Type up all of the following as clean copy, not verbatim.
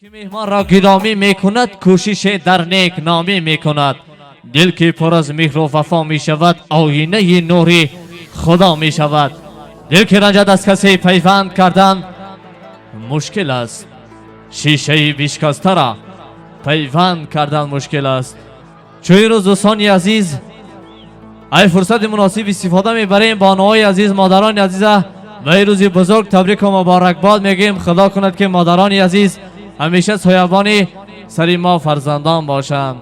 Ки меҳмонро гиромӣ мекунад, кӯшише дар некномӣ мекунад. Дил ки пур аз меҳру вафо мешавад, оинаи нури Худо мешавад. Дил ки ранҷад аз касе пайванд кардан мушкил аст, шишаи бишкастара пайванд кардан мушкил аст. Чун рӯз, дӯстони азиз, ай фурсати муносиб истифода мебарем, бонуҳои азиз, модарони азиза ба ин рӯзи бузург табрику муборакбод мегӯем. Худо кунад, ки модарони азиз ҳамеша соябони сари мо фарзандон бошанд.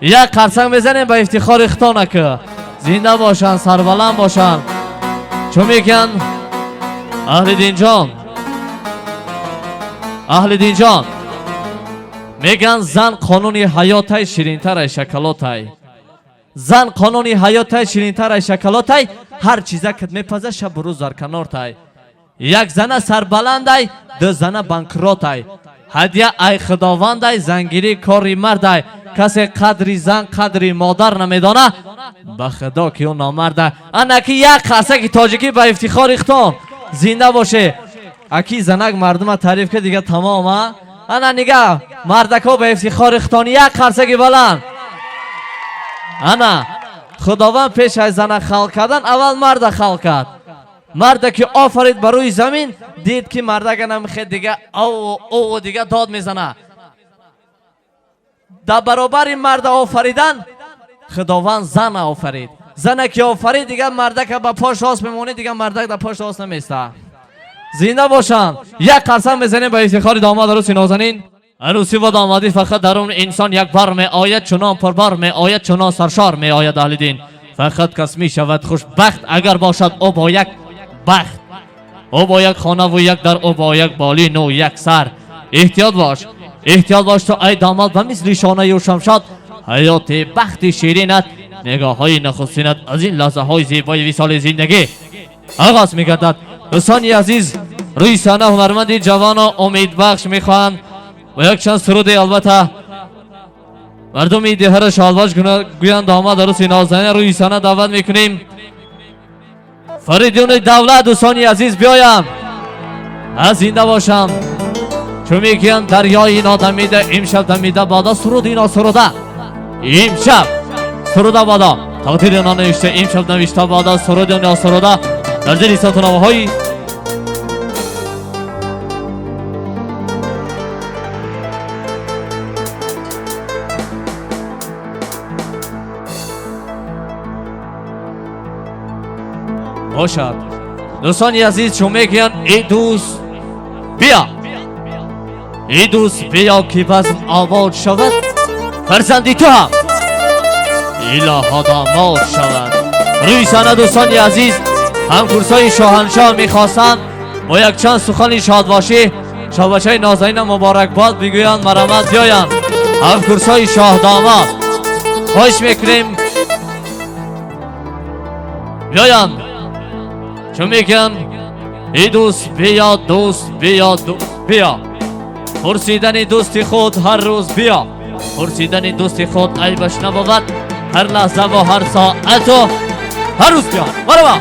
Як қарсанг мезанем ба ифтихори хитонака. Зинда бошанд, сарбаланд бошанд. Чун мегӯянд, аҳли динҷон, аҳли динҷон, мегӯянд, зан қонуни ҳаётай, ширинтарай шоколотай. Зан қонуни ҳаётай, ширинтарай шоколотай. Ҳар чиза кит мепаза, шабу рӯз дар канортай. Як зана сарбаландай, ду зана банкротай. Ҳадя ай худовандай, зангирӣ кори мардай. Касе қадри зан, қадри модар намедона, ба худо ки ӯ номарда. Анаки як қарсаки тоҷикӣ ба ифтихори хитон. Зинда боше. Аки занак мардума таъриф ка, дига тамом. А ана нига, мардако, ба ифтихори хитон як қарсаки баланд. Ана Худованд пеш аз зана халқ кардан аввал марда халқ кард. Марда ки офарид ба рӯи замин, дид, ки мардага намехед, дига ов ов дига дод мезана. Дар баробари марда офаридан Худованд зана офарид. Зана ки офарид, дига мардака ба пош рост мемонид, дига мардак дар пош рост наместа. Зинда бошанд. Як қарсанг мезанем ба ифтихори домод, арӯси нозанин. Арӯсӣ ва домодӣ фақат дарун инсон як бор меояд, чунон пурбор меояд, чунон саршор меояд. Аҳли дин, фақат кас мешавад хушбахт, агар бошад ӯ бо як бахт, ӯ бо як хонаву як дар, ӯ бо як болину як сар. Эҳтиёт бош, эҳтиёт бош ту, ай домод, ба мисли шонаю шамшод. Ҳаёти бахти ширинат, нигоҳҳои нахустинат аз ин лаҳзаҳои зебои висоли зиндагӣ оғоз мегардад. Дӯстони азиз, рӯи саҳна ҳунарманди ҷавону умедбахш мехоҳанд ва якчанд суруде албатта мардуми деҳара шодбош гӯянд. Домад, арӯси нозанин рӯи саҳна даъват мекунем. Фаридуни Давлат, дӯстони азиз, биёям. Аз зинда бошам. Чун мегӯянд, дарёи нодамида имшаб дамида бода, суруди носуруда имшаб суруда бода, тақдири нонавишта имшаб навишта бода, суруди носуруда дар зери сатунавоҳои бошад. Дӯстони азиз, чун мегӯянд, эй дӯст биё, эй дӯст биё, ки базм обод шавад, фарзанди ту ҳам илоҳо домод шавад. Рӯи саҳна, дӯстони азиз, ҳамкурсҳои шоҳаншоҳ мехостанд бо якчанд сухани шодбошӣ шобачаи нозанина муборакбод бигӯянд. Марамат, биёянд ҳамкурсҳои шоҳдомод, хоҳиш мекунем, биёянд. Чун мегӯянд, эй дӯст биё, дӯст биё, дӯст биё, пурсидани дӯсти худ ҳар рӯз биё. Пурсидани дӯсти худ айбаш набовад, ҳар лаҳзаву ҳар соату ҳар рӯз биё. Марама.